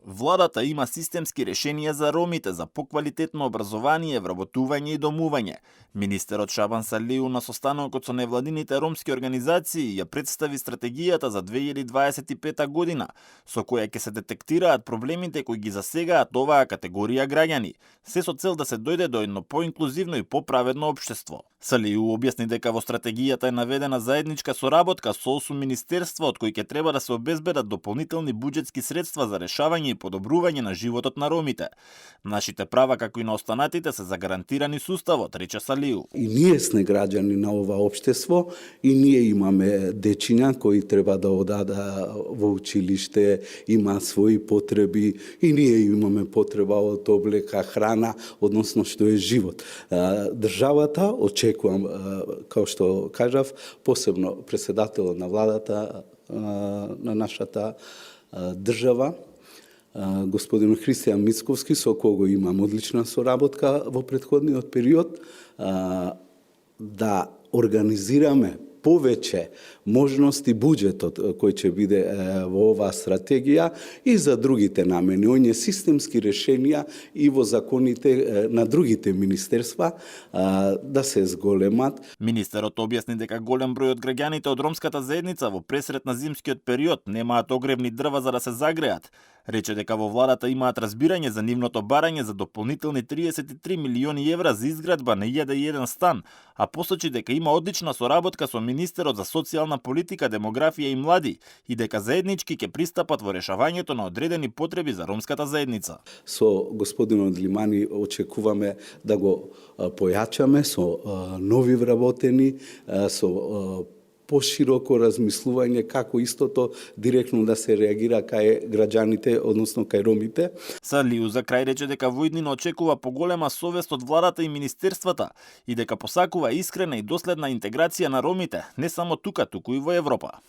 Владата има системски решенија за ромите за поквалитетно образование, вработување и домување. Министерот Шабан Салиу на состанокот со невладините ромски организации ја представи стратегијата за 2025 година, со која ќе се детектираат проблемите кои ги засегаат оваа категорија граѓани, се со цел да се дојде до едно поинклузивно и поправедно општество. Салиу објасни дека во стратегијата е наведена заедничка соработка со 8 министерства од кои ќе треба да се обезбедат дополнителни буџетски средства за решавање и подобрување на животот на ромите. Нашите права, како и на останатите, се загарантирани со уставот, рече Салиу. И ние сме граѓани на ова општество и ние имаме дечиња кои треба да одат во училиште, има своји потреби и ние имаме потреба од облека, храна, односно што е живот. Државата, очекувам, како што кажав, посебно председателот на владата на нашата држава, господин Христијан Мицковски, со кого имам одлична соработка во претходниот период, да организираме повеќе можности буџетот кој ќе биде во оваа стратегија и за другите намени, оние системски решенија и во законите на другите министерства да се зголемат. Министерот објасни дека голем број од граѓаните од ромската заедница во пресрет на зимскиот период немаат огревни дрва за да се загреат. Рече дека во владата имаат разбирање за нивното барање за дополнителни 33 милиони евра за изградба на 1001 стан, а посочи дека има одлична соработка со министерот за социјална политика, демографија и млади и дека заеднички ќе пристапат во решавањето на одредени потреби за ромската заедница. Со господинот Лимани очекуваме да го појачаме со нови вработени, со пошироко размислување како истото директно да се реагира кај граѓаните, односно кај ромите. Салиу за крај рече дека во иднина очекува поголема совест од владата и министерствата и дека посакува искрена и доследна интеграција на ромите, не само тука, туку и во Европа.